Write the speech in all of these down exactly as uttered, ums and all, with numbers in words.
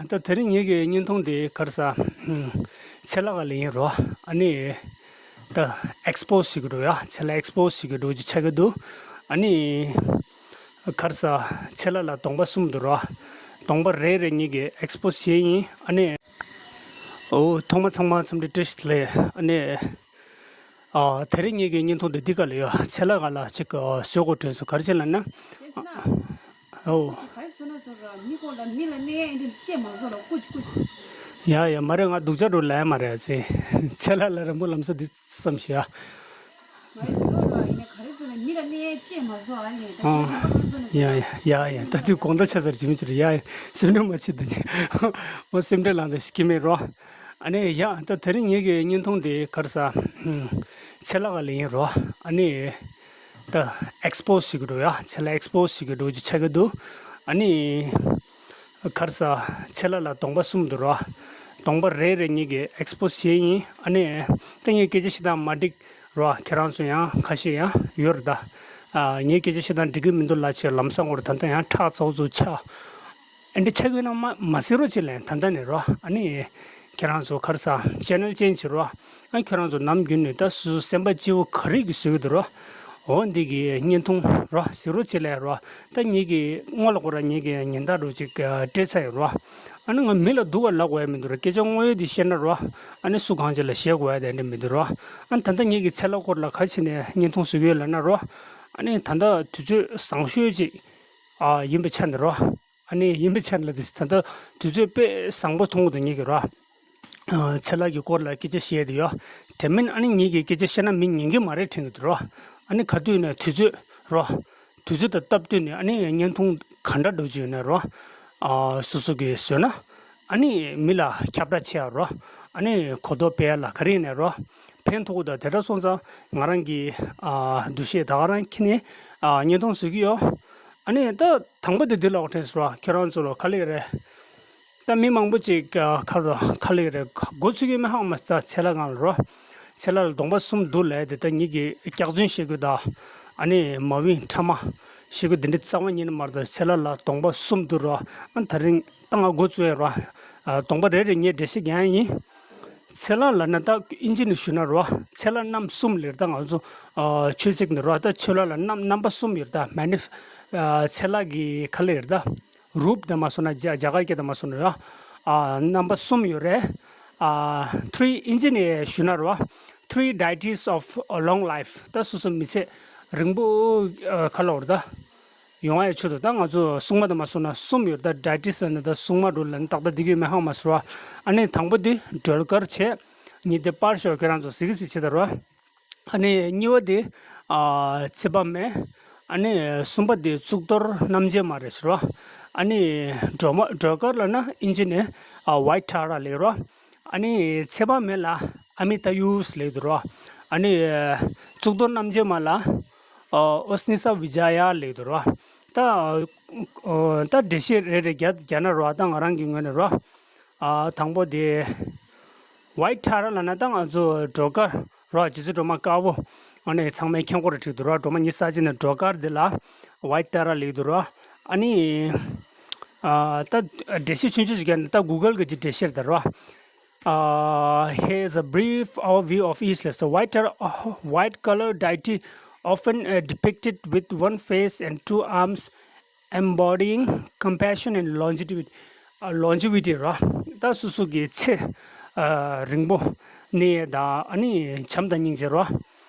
ད་དེ་རིང་ངེད་ཀྱི་བརྙན་ཐུང་འདི་ག་རེ་ཟ། ཚེ་ལྷ་ག་ལ་ཡིན་རོ། ཨ་ནི། ད་ཨེགས་པོ་ཟེར་གི་འདུག་ཡ། ཚེ་ལྷ་ཨེགས་པོ་ཟེར་གི་འདུག་ཅིག་ཆགས་ཀྱི་འདུག་ཨ་ནི། ག་རེ་ཟ། ཚེ་ལྷ་ལ་གདོང་པ་གསུམ་འདུག་རོ། གདོང་པ་རེ་རེ་ངེད་ཀྱི་ཨེགས་པོ་བྱས་ཡིན། ཨ་ནི། འོ། ཐོག་མ་ཚང་མ་འཚམས་འདྲི་བཀྲ་ཤིས་བདེ་ལེགས། ཨ་ནི། ཨ། དེ་རིང་ངེད་ཀྱི་བརྙན་ཐུང་འདི་འདི་ག་ལ་ཡོད། ཚེ་ལྷ་ག་ལ་ཅིག་ཨ། བཟོ་དགོས་དྲན་སོང་། ག་རེ་བྱས་ལབ་ན། ཨོ། ག་རེ་བཟོ་ན་བཟོ་ར། མི་སྐོར་ལ་མི་ལ་གནས་འདི་ཅེས་མ་བཟོ་ལ། ཀུ་ཅི་ཀུ་ཅི། ཡ་ཡ། མ་རེད། ང་སྡུག་ཅག་འགྲོ་ལ་ཡ་མ་རེད་ཟེ། ཚེ་ལྷ་ལ་རིང་པོ་ལམ་སང་འདི་བསམ་ཤེས་ཡ། མ་རེད། བཟོ་ར། ཡིན་ན་ག་རེ་བཟོ་ན་མི་ལ་གནས་ཅེས་མ་བཟོ་ཨ་ལས། ད་ཨོ། ཁྱེད་ཚོ་ག་རེ་བཟོ་ན་ཡ་ཡ་ཡ་ཡ། ད་དུས་དགོང་དག་ཆ་ཚར་ཇི་མི་ཅི་རེད་ཡ། ཡ། སེམས་ཁྲལ་མ་བྱེད་ད། ཨོ། སེམས་ཁྲལ་ལངས་ད་ཤི་གི་མེད་རོ། ཨ་ནི་ཡ། ད་དེ་རིང་ངེད་ཀྱི་བརྙན་ཐུང་འདི་ག་རེ་ཟ། ཚེ་ལྷ་ག་ལ་ཡིན་རོ། ཨ་ནི། ད་ཨེགས་པོ་ཟེར་གི་འདུག་ཡ། ཚེ་ལྷ་ཨེགས་པོ་ཟེར་གི་འདུག་ཅིག་ཆགས་ཀྱི་འདུག་ཨ་ནི། ག་རེ་ཟ། ཚེ་ལྷ་ལ་གདོང་པ་གསུམ་འདུག་རོ། གདོང་པ་རེ་རེ་ངེད་ཀྱི་ཨེགས་པོ་བྱས་ཡིན། ཨ་ནི། ད་ངའི་སྐད་ཆ་བཤད་སྟངས་མ་འགྲིག་རོ། ཁྱེད་རང་ཚོ་ཡང་ཁ་ཤས་ཡང་ཡོད་རེད་ད། ཨ། ངའི་སྐད་ཆ་བཤད་སྟངས་འགྲིག་གི་མི་འདུག་ལབ་བྱས་ལམ་སང་འོར་ད་ལྟ་ཡང་ཁྲག་ཚ་བོ་ཚོ་ཆགས། ཨ་འདྲ་ཆགས་ཀྱི་ཡོད་ན་མ་མ་ཟེར་རོགས་བྱེད་ལན། ད་ལྟ་ནས་རོ། ཨ་ནི། ཁྱེད་རང་ཚོ་ག་རེ་ཟ། ཆེ་ནལ་ཅེན་ཇི་བྱེད་རོ། ཨ། ཁྱེད་རང་ཚོ་ནམ་རྒྱུན་ནས་ད་སོ་སོ་སེམས་པ་སྐྱིད་པོ་ག་རེ་གི་བཟོ་གི་འདུག་རོ། འོ་འདི་གི་བརྙན་ཐུང་རོ་ཟེར་རོགས་བྱེད་ལན་རོ། ད་ངེད་ཀྱི་སྔོན་ལ་ཁོ་ར་ངེད་ཀྱི་ཉིན་ལྟར་རུ་ཅིག་སྤྲད་ཚར་ཡོད་རོ། ཨ་ནི་ང་མི་ལ་སྡུག་པ་ལབ་དགོས་ཡ་མི་འདུག་རོ། སྐད་ཆ་དངོས་ཡོད་འདི་བཤད་ན་རོ། ཨ་ནི་སུ་གང་ཅིག་ལ་བཤད་དགོས་ཡ་དེ་འདྲ་མི་འདུག་རོ། ཨ་ནི་ད་ལྟ་ངེད་ཀྱི་ཚེ་ལྷ་སྐོར་ལ་ག་རེ་བྱས་ནས་བརྙན་ཐུང་བཟོ་གི་ཡོད་ལབ་ན་རོ། ཨ་ནི་ད་ལྟ་དུས་ཚོད་བཟང་ཤོས་ཅིག་ཨ། ཡིན་པའི་ཆ་ནས་རོ། ཨ་ནི་ཡིན་པའི་ཆ་ནས་ལ་དེ་ད་ལྟ་དུས་ཚོད་དཔེ་བཟང་པོ་མཐོང་གི་འདུག་ངེད་ཀྱི་རོ། ཨ། ཚེ་ལྷ་གི་སྐོར་ལ་སྐད་ཆ་བཤད་དེ་ཡོད། དེ་མིན་ཨ་ནི་ངེད་ཀྱི་སྐད་ཆ་བཤད་ན་མི་ཉན་གི་མ་རེད་དྲན་གི་འདུག་རོ། ཨ་ནི་ག་དུས་ནས་དུས་ཚོད་རོ། དུས་ཚོད་དང་སྟབས་བསྟུན་ནས་ཨ་ནི་བརྙན་ཐུང་ག་འདྲ་འགྲོ་གི་ཡོད་ན་རོ། ཨ། སོ་སོ་གིས་བཟོས་ན། ཨ་ནི་མི་ལ་ཁྱབ་བསྒྲགས་བྱེད་ཡ་རོ། ཨ་ནི་གོ་རྟོགས་སྤེལ་ཡ་ལ་ག་རེ་ཡིན་ནའི་རོ། ཕན་ཐོགས་གི་འདུག་དེ་འདྲ་སོང་ཙང་ང་རང་གི་ཨ། འདུ་ཤེས་ད་ག་རང་འཁྱེར་ནས་ཨ། བརྙན་ཐུང་བཟོ་གི་ཡོད། ཨ་ནི་ད་དང་པོ་དེ་འདི་ལ་འོ་དྲན་སོང་ར། ཁྱེད་རང་ཚོ་ལ་ག་ལེ་རེད། ད་མི་མང་པོ་ཅིག་ཁ་རོ་ག་ལེ་རེད། འགོ་ཚུགས་ཀྱི་མི་ཧང་མ་ས་ཚེ་ལྷ་སྒང་ལ་རོ། ཚེ་ལྷ་ལ་གདོང་པ་གསུམ་འདུག་ལབ་དེ་ད་ངེད་ཀྱི་སྐྱག་རྫུན་བཤད་རྒྱུ་ད། ཨ་ནི་མ་བིན་ཕྲ་མ་བཤད་རྒྱུ་དེ་འདྲ་རྩ་བ་ཉིད་ནས་མ་རེད། ད་ཚེ་ལྷ་ལ་གདོང་པ་གསུམ་འདུག་རོ། ཨ་ད་རིང་ད་ང་འགོ་བཙུགས་ཡ་རོ། ཨ། གདོང་པ་རེ་རེ་ངས་འགྲེལ་བཤད་རྒྱག་ཡ་ཡིན། ཚེ་ལྷ་ལབ་ན་ད་ཨིན་ཇི་ནས་ཞུས་ན་རོ། ཚེ་ལྷ་རྣམ་གསུམ་ལབ་ད་ང་ཚོ་ཨ། ཆོས་ཚིག་ནས་རོ། ད་ཚེ་ལྷ་ལ་རྣམ་རྣམ་པ་གསུམ་ཡོད་ད། མ་ནི་ཨ། ཚེ་ལྷ་གི་ག་ལེ་རེད་ད། རུབ་དེ་མ་སོང་ན་རྒྱ་རྒྱ་གར་སྐད་དེ་མ་སོང་ན་རོ། ཨ། རྣམ་པ་གསུམ་ཡོད་རེད། ཨ། ཐི་རི། ཨིན་ཇི་ནས་ཞུས་ན་རོ། Three deities of a long life. ད་སོ་སོ་མི་ཚེ་རིང་པོ་ཨ། ག་ལབ་རེད་ད། ཡོང་བའི་ཆེད་དུ་ད་ང་ཚོ་སྲུང་མ་དེ་མ་སོང་ན་གསུམ་ཡོད། ད་ཌའི་ཊི་སི་ལབ་ན་ད་སྲུང་མ་འགྲོ་ལ་ནི་ཏག་ཏག་འདི་གི་མི་ཧང་མ་སོང་ར། ཨ་ནི་དང་པོ་དེ་སྒྲོལ་དཀར་བྱས། གཉིས་དེ་དཔར་ཤོག་ཁྱེད་རང་ཚོ་གཟིགས་གཟིགས་བྱེད་ད་རོ། ཨ་ནི་གཉིས་པ་དེ་ཨ། ཚེ་དཔག་མེད། ཨ་ནི་གསུམ་པ་དེ་གཙུག་ཏོར་རྣམ་རྒྱལ་མ་རེད་ཟེར་རོ། ཨ་ནི་སྒྲོལ་མ་སྒྲོལ་དཀར་ལབ་ན་ཨིན་ཇི་ནས་ཨ། ཝའི་ཊ་ར་ལབ་རོ། ཨ་ནི་ཚེ་དཔག་མེད་ལ་ཨ་མི་ཏཱ་ཡུས་ལབ་འདུག་རོ། ཨ་ནི་གཙུག་ཏོར་རྣམ་རྒྱལ་མ་ལ་ཨོ་སི་ནི་ས་བི་ཇ་ཡ་ལབ་འདུག་རོ། ད་ཨོ་ད་འགྲེལ་བཤད་རེ་རེ་རྒྱག་རྒྱག་ན་རོ། ད་ང་རང་གི་ངོས་ནས་རོ། ཨ་དང་པོ་དེ་ཝའི་ཊ་ར་ལབ་ན་ད་ང་ཚོ་སྒྲོལ་དཀར་རོ། རྗེ་བཙུན་སྒྲོལ་མ་དཀར་པོ། ཨ་ནི་ཚང་མས་མཁྱེན་གོ་རེ་ཁྲིད་འདུག་རོ། སྒྲོལ་མ་ཉི་ཤུ་རྩ་གཅིག་ནས་སྒྲོལ་དཀར་འདི་ལ་ཝའི་ཊ་ར་ལབ་འདུག་རོ། ཨ་ནི་ཨ་ད་འགྲེལ་བཤད་ཆུང་ཆུང་ཞིག་རྒྱག་ན་ད་གུ་གལ་གྱི་འགྲེལ་བཤད་རེད་ད་རོ། Uh, here is a brief overview of each. So, white, uh, white color deity often uh, depicted with one face and two arms, embodying compassion and longevity. Uh, longevity ར། ད་སོ་སོ་གི་ཚེ་ཨ་རིང་པོ་གནས་ཡས་དང་ཨ་ནི་བྱམས་དང་སྙིང་རྗེ་ར།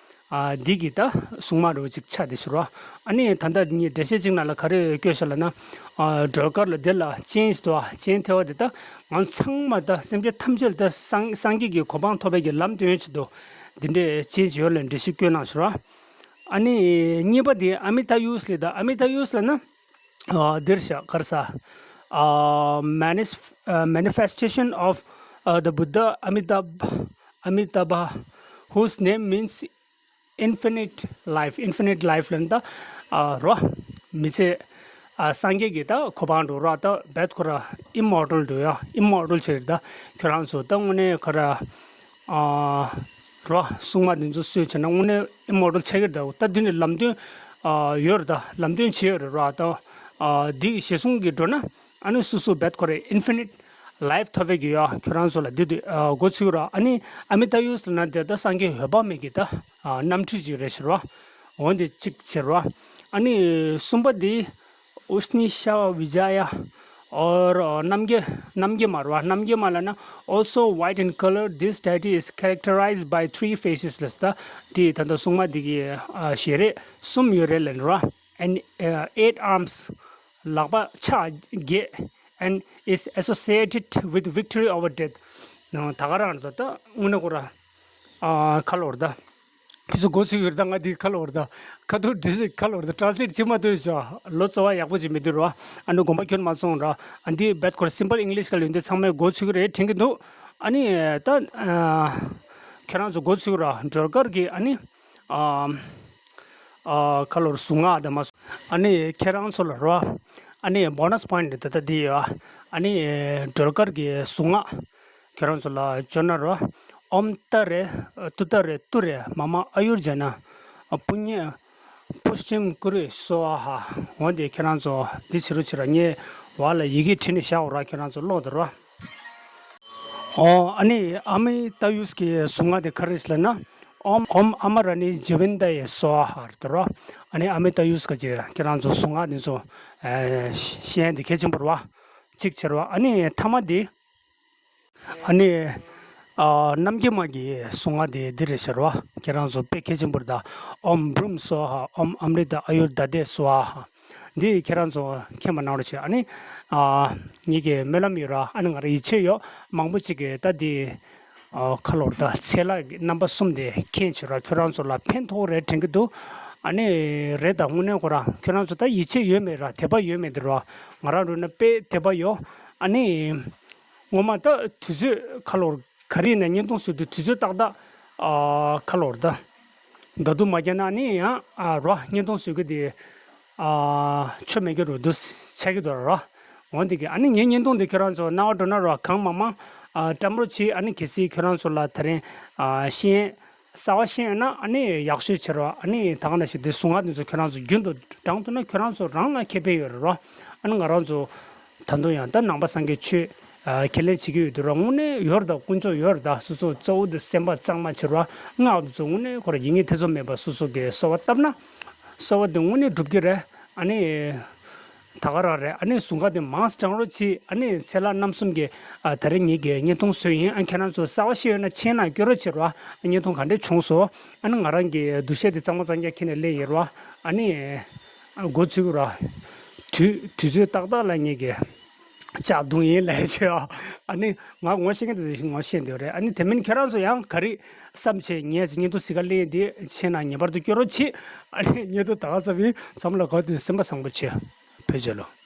ཨ་འདི་གི་ད་སྲུང་མ་རུ་ཅིག་ཆགས་བསྡད་ཤག་ར། ཨ་ནི་ད་ལྟ་ངས་འགྲེལ་བཤད་ཅིག་ནང་ལ་ག་རེ་བཀོད་ཤག་ལབ་ན། ཨ་སྒྲོལ་དཀར་ལ་དེ་ལ་སྤྱན་ཞིག་འདུག་ཨ། སྤྱན་ཐལ་བ་དེ་ད་ང་ཚང་མ་ད་སེམས་ཅན་ཐམས་ཅད་ལ་ད་སངས་སངས་རྒྱས་ཀྱི་གོ་འཕང་ཐོབ་པའི་གི་ལམ་སྟོན་ཆེད་དུ་འདི་འདྲའི་སྤྱན་ཞིག་ཡོད་ལ་འགྲེལ་བཤད་བཀོད་གནང་ཤག་ར། ཨ་ནི་གཉིས་པ་དེ་ཨ་མི་ཏཱ་ཡུས་ལབ་ད། ཨ་མི་ཏཱ་ཡུས་ལབ་ན། ཨ་འདིར་ཤག་ག་རེ་ཟ། ཨ་manis- uh, manifestation of uh, the Buddha Amitabha, Amitabha, whose name means infinite life. Infinite life ལབ་ན་ད་ཨ་རོ། མི་ཚེ་ཨ་སངས་རྒྱས་ཀྱི་ད་གོ་འཕང་འགྲོ་ར། ད་བེད་ཁོ་ར་ཨི་མོར་ཊལ་འགྲོ་ཡ། ཨི་མོར་ཊལ་ཆེ་རེད་ད། ཁྱོད་རང་ཚོ་ད་དངོས་གནས་ཁོ་ར་ཨ་རོ། སྲུང་མ་འདི་ཚོ་གསོས་བྱས་ན་དངོས་གནས་ཨི་མོར་ཊལ་ཆགས་ཀྱི་རེད་ད། ད་འདི་ནི་ལམ་སྟོན་ཨ་ཡོད་རེད་ད། ལམ་སྟོན་བྱས་ཡོད་རེད་ར། ད་ཨ་འདི་གཞི་བཟུང་གི་འགྲོ་ན་ཨ་ནི་སོ་སོ་བེད་ཁོ་ར་ཨིན་ཕི་ནིཊ་ ལའིབ་ཐོབ་པའི་གི་ཡ་ཁྱོད་རང་ཚོ་ལ་འདི་འདི་ཨ་འགོ་ཚུགས་ར། ཨ་ནི་ཨ་མི་ཏཱ་ཡུས་ལབ་ན་དེ་ད་སངས་རྒྱས་འོད་དཔག་མེད་ཀྱི་ད་ཨ་རྣམ་འཕྲུལ་ཅིག་རེད་ཟེར་བ། འོ་འདི་གཅིག་ཟེར་བ། ཨ་ནི་གསུམ་པ་འདི་ཨུ་ཤི་ནི་ཤ་བི་ཇ་ཡ། or uh, རྣམ་རྒྱལ་རྣམ་རྒྱལ་མ་རེད་བ། རྣམ་རྒྱལ་མ་ལབ་ན། Also white in color, this deity is characterized by three faces ལབ་ད། དེ་ད་ལྟ་སྲུང་མ་འདི་གི་ཨ་ཞལ་རས་གསུམ་ཡོད་རེད་ལབ་ར། And uh, eight arms, ལག་པ་ཕྱག་བརྒྱད། And is associated with victory over death. ད་ག་རང་ད་ད་དངོས་གནས་ཁོ་ར་ཨ་ཁ་ལོ་ར་ད། ཁྱེད་ཚོ་འགོ་ཚུགས་ཡོད་ད། ང་འདི་ཁ་ལོ་ར་ད། ཁ་ཐུག་འདྲི་ཞིག་ཁ་ལོ་ར་ད། translate བྱེད་མ་ཐུབ་ཤག་ལོ་ཙཱ་བ་ཡག་པོ་ཅིག་མི་འདུག་ར། ཨ་ནི་དགོངས་པ་ཁྱོན་མ་ཚོམ་ར། ཨ་འདི་རྦད་ཁོ་ར་simple English ག་ལ་ཡོད་འདི་ཚང་མས་འགོ་ཚུགས་ཀྱི་རེད་དྲན་གྱི་འདུག་ཨ་ནི་ད་ཨ་ཁྱེད་རང་ཚོ་འགོ་ཚུགས་ར། སྒྲོལ་དཀར་གྱི་ཨ་ནི་ཨ་ཨ་ཁ་ལོ་ར་གཟུངས་སྔགས་དེ་མ་སོང་། ཨ་ནི་ཁྱེད་རང་ཚོ་ལ་ར། ཨ་ནི་bonus point ད་ལྟ་འདི་ཡོད། ཨ་ནི་སྒྲོལ་དཀར་གྱི་གཟུངས་སྔགས་ཁྱེད་རང་ཚོ་ལ་བཅོལ་ན་ར། ཨོཾ་ཏཱ་རེ་ཏུཏྟཱ་རེ་ཏུ་རེ་མ་མ་ཨཱ་ཡུར་ཛྙཱ་ན་པུ་ཉེ་པུཥྚིཾ་ཀུ་རུ་སྭཱ་ཧཱ། འོ་དེ་ཁྱེད་རང་ཚོ་འདི་བྱེད་རོགས་བྱེད་ར། ངས་བར་ལ་ཡི་གེ་བྲིས་ནས་བཞག་འོ་ར། ཁྱེད་རང་ཚོ་ཀློག་དང་ར། ཨོ་ཨ་ནི་ཨ་མི་ཏཱ་ཡུས་ཀྱི་གཟུངས་སྔགས་དེ་ག་རེ་ཟེར་ལབ་ན། ཨོཾ་ཨོཾ་ཨ་མ་ར་ཎི་ཛི་ཝན་ཏཱ་ཡེ་སྭཱ་ཧཱ་རེད་ར། ཨ་ནི་ཨ་མི་ཏཱ་ཡུས་ཀྱི་ཁྱེད་རང་ཚོ་གཟུངས་སྔགས་འདི་ཚོ་ཨ་ཤེས་ཡ་འདི་གལ་ཆེན་པོ་རེད་བ། གཅིག་བྱེད་ར་བ། ཨ་ནི་ཐ་མ་འདི། ཨ་ནི་ཨ་རྣམ་རྒྱལ་མ་གི་གཟུངས་སྔགས་དེ་འདི་རེད་ཟེར་བ། ཁྱེད་རང་ཚོ་དཔེ་གལ་ཆེན་པོ་རེད་ད། ཨོཾ་བྷྲཱུཾ་སྭཱ་ཧཱ། ཨོཾ་ཨ་མྲྀ་ཏ་ཨཱ་ཡུར་དྷཱ་ཏེ་སྭཱ་ཧཱ། འདི་ཁྱེད་རང་ཚོ་མཁྱེན་པ་གནང་རོགས་བྱེད། ཨ་ནི་ཨ་ངེད་ཀྱི་སྨོན་ལམ་ཡོད་ར། ཨ་ནི་ང་རང་ཡིད་ཆེས་ཡོད། མང་པོ་ཅིག་གིས་ད་འདི་ཨ་ཁ་ལོ་ར་ད་ཚེ་ལྷ་གི་རྣམ་པ་གསུམ་དེ་མཁྱེན་བྱེད་ར། ཁྱོད་རང་ཚོ་ལ་ཕན་ཐོགས་རེད་དྲན་གྱི་འདུག་ཨ་ནི་རེད་ད། དངོས་གནས་ཁོ་ར་ཁྱོད་རང་ཚོ་ད་ཡིད་ཆེས་ཡོད་མེད་ར། དད་པ་ཡོད་མེད་འདི་ར། ང་རང་རུ་ན་དཔེ་དད་པ་ཡོད། ཨ་ནི། ངོ་མ་ད་དུས་ཚོད་ཁ་ལོ་ར་ག་རེ་ཡིན་ན་བརྙན་ཐུང་བཟོ་དུས་དུས་ཚོད་ཏག་ཏག་ཨ་ཁ་ལོ་ར་ད། ད་དུང་མ་བརྒྱབ་ན་ནི་ཡང་ཨ་རོ་བརྙན་ཐུང་བཟོ་གི་དེ་ཨ་ཆོ་མེད་ཀྱི་རུ་འདུག་ཆགས་ཀྱི་འདུག་ར། འོན་ཏེ་གི་ཨ་ནི་ངའི་བརྙན་ཐུང་དེ་ཁྱོད་རང་ཚོ་རྣ་བ་འགྲོ་ན་རོ་གང་མང་མང་ཨ་བཀྲམ་རོགས་གྱིས། ཨ་ནི་གལ་སྲིད་ཁྱོད་རང་ཚོ་ལ་ད་རིང་ཨ་ཤེས་གསར་བ་ཤེས་ཡོད་ན་ཨ་ནི་ཡག་ཤོས་བྱེད་རོགས། ཨ་ནི་ད་ག་ནང་བཞིན་དེ་གཟུངས་སྔགས་དེ་ཚོ་ཁྱོད་རང་ཚོ་རྒྱུན་དུ་བགྲང་ཐུབ་ན་ཁྱོད་རང་ཚོ་རང་ལ་ཁེ་ཕན་ཡོད་རེད་རོ། ཨ་ནི་ང་རང་ཚོ་ད་དུང་ཡང་ད་ནང་པ་སངས་རྒྱས་ཆོས་ཨ་ཁས་ལེན་བྱེད་ཀྱི་ཡོད་དུས་ར། དངོས་གནས་ཡོད་རེད་ད། དཀོན་མཆོག་ཡོད་རེད་ད། སོ་སོ་གཙོ་བོ་དེ་སེམས་པ་གཙང་མ་བྱེད་རོགས། སྔགས་དེ་ཚོ་དངོས་གནས་ཁོ་ར་ཡིན་ངེས་ཐེ་ཚོམ་མེད་པ་སོ་སོ་གིས་གསོལ་བ་བཏབ་ན་གསོལ་བ་དེ་དངོས་གནས་འགྲུབ་ཀྱི་རེད། ཨ་ནི། ད་ག་རང་རེད། ཨ་ནི་གཟུངས་སྔགས་དེ་མང་ཙམ་བགྲང་རོགས་གྱིས། ཨ་ནི་ཚེ་ལྷ་རྣམ་གསུམ་གྱི་ཨ་ད་རེས་ངེད་ཀྱིས་བརྙན་ཐུང་བཟོས་ཡིན། ཨ་ཁྱེད་རང་ཚོ་གསར་བ་ཤེས་ཡོད་ན་མཆན་ནང་སྐྱོན་རོགས་བྱེད་རོགས། ཨ་བརྙན་ཐུང་ག་འདྲས་བྱུང་སོང་། ཨ་ནི་ང་རང་གི་འདུ་ཤེས་དེ་གཙང་མ་གཙང་རྐྱང་ཁྱེར་ནས་སླེབས་ཡིན་རོགས། ཨ་ནི་ཨ་འགོ་ཚུགས་རོགས། དུས་དུས་ཚོད་ཏག་ཏག་ལ་ངེད་ཀྱིས་ལྕགས་རྡུང་ཡིན་ལས་བྱས་ཨ། ཨ་ནི་ང་ངོ་ཤེས་མཁན་དེ་ཚོ་ངོ་ཤེས་འདོད་རེད། ཨ་ནི་དེ་མིན་ཁྱེད་རང་ཚོ་ཡང་ག་རེ་བསམ་བྱས་ངས་བརྙན་ཐུང་གཟིགས་ག་སླེབས་ཡིན་དེ་མཆན་ནང་ངེས་པར་དུ་སྐྱོན་རོགས་གྱིས། ཨ་ནི་བརྙན་ཐུང་ད་ག་ཙམ་ཡིན། ཚང་མ་ལ་གོ་དུས་སེམས་པ་བཟང་པོ་བྱེད། བོད་རྒྱལ་ལོ།